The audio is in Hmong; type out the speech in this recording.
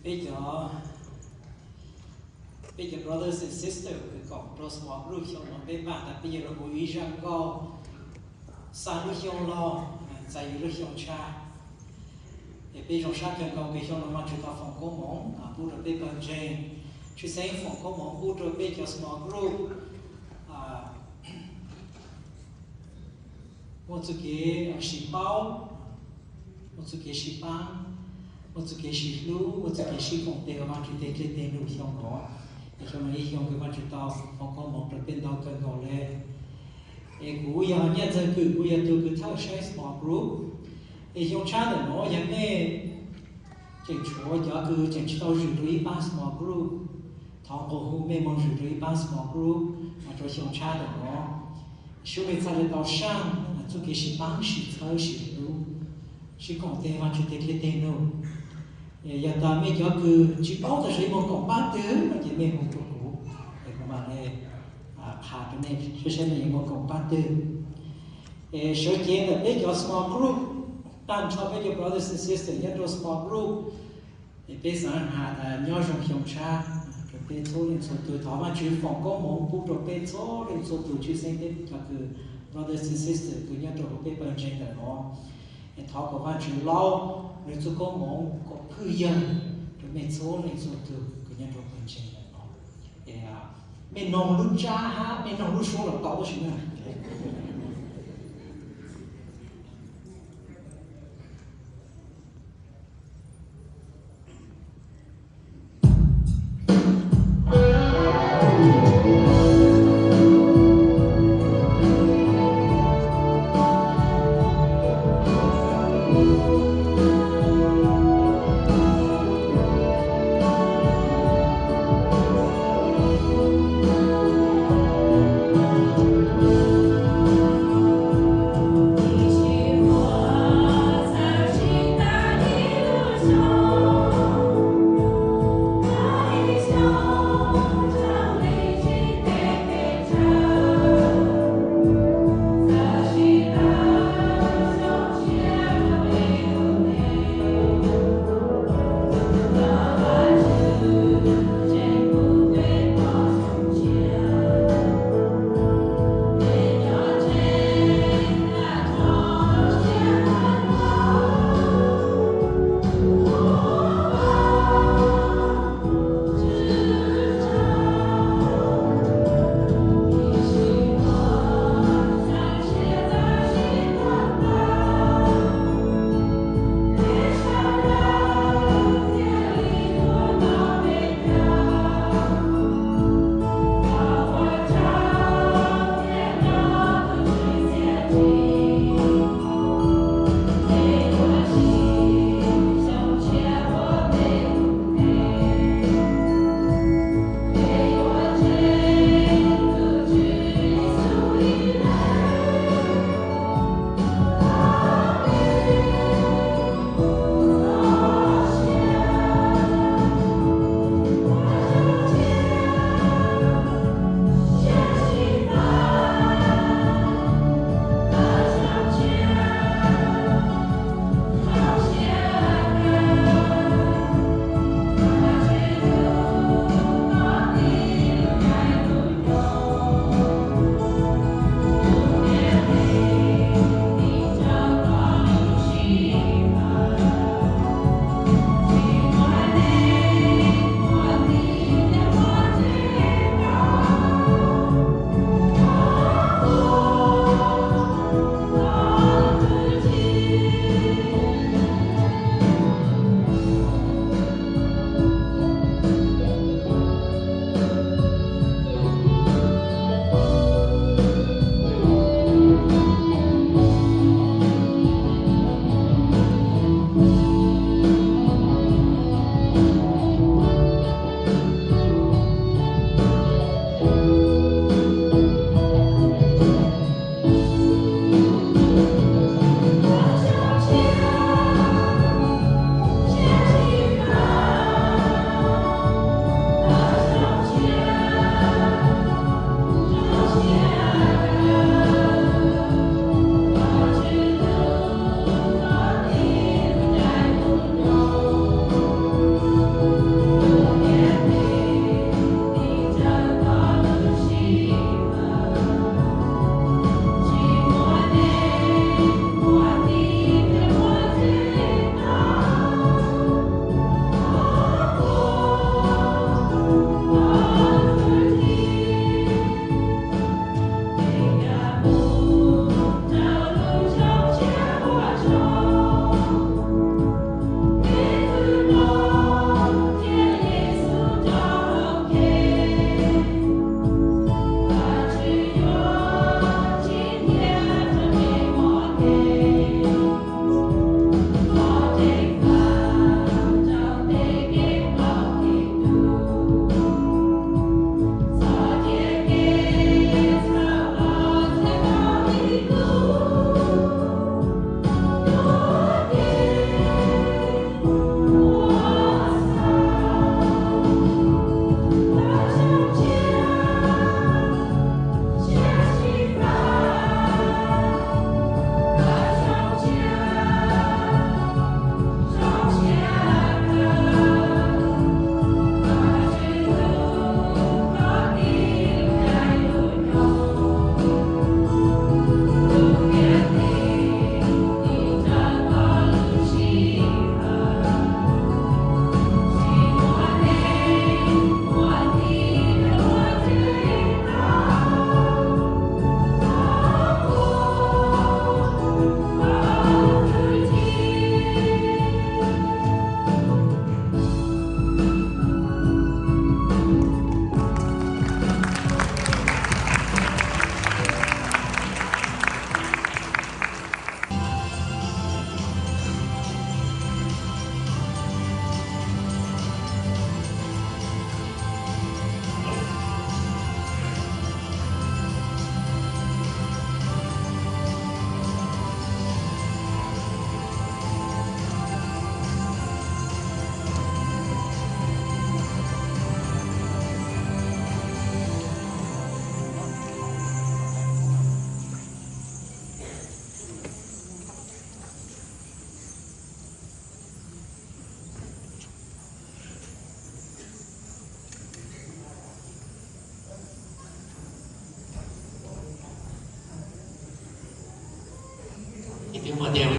Peb cov, peb cov brothers and sisters kws koom rau small group xyoo no, peb npaj tas peb yuav los ua ib zaj nkauj xa lub xyoo los, txais yuav lub xyoo tshaj. Es peb zoo sab kawg nkaus kws xyoo no Vaajtswv tau foom koob moov pub rau peb pawg ntseeg, tshwj xeeb foom koob moov pub rau peb cov small group muaj txuj kev sib paub, muaj txuj kev sib paab, muaj txuj kev sib hlub, muaj txuj kev sib koom tes ua Vaajtswv tej dlej tej num xyoo no. Es xyoo no ib xyoo kws Vaajtswv tau foom koob moov rau peb ntau kawg nkaus le. Es kuv yog Nyiaj Ntxawg Kws, kuv yog tug kws thawj saib small group. Es xyoo tshab ntawm no yog mej tseem tshuav cov kws tseem tsis tau zwm rau ib pab small group, thov nqua hu mej moog zwm rau ib pab small group rau xyoo tshab ntawm no. Sub mej txhaj le tau saib txuj kev sib paab sib txhawb sib hlub, sib koom tes Vaajtswv tej dlej tej num. Yog tas mej cov kws tsis paub tas seb yuav moog koom pab twg no ces mej hu rau kuv, es kuv mam le qha rau mej saib mej yuav moog koom pab twg. Es sawv cev ntawm peb cov small group, taag nrho peb cov brothers and sisters nyob rau small group, es peb xaav has tas nyob zoo xyoo tshab rau peb txhua leej txhua tug. Thov Vaajtswv foom koob moov pub rau peb txhua leej txhua tug, tshwj xeeb peb cov kws brothers and sisters kws nyob rau hauv peb pawg ntseeg ntawm no. Es thov kom Vaajtswv laub nws txuj koob moov kom phwj yawg rau mej txhua leej txhua tug kws nyob rau pawg ntseeg ntawm no. Mej noog lub tsab hab mej noog lub suab los tau tab sis na.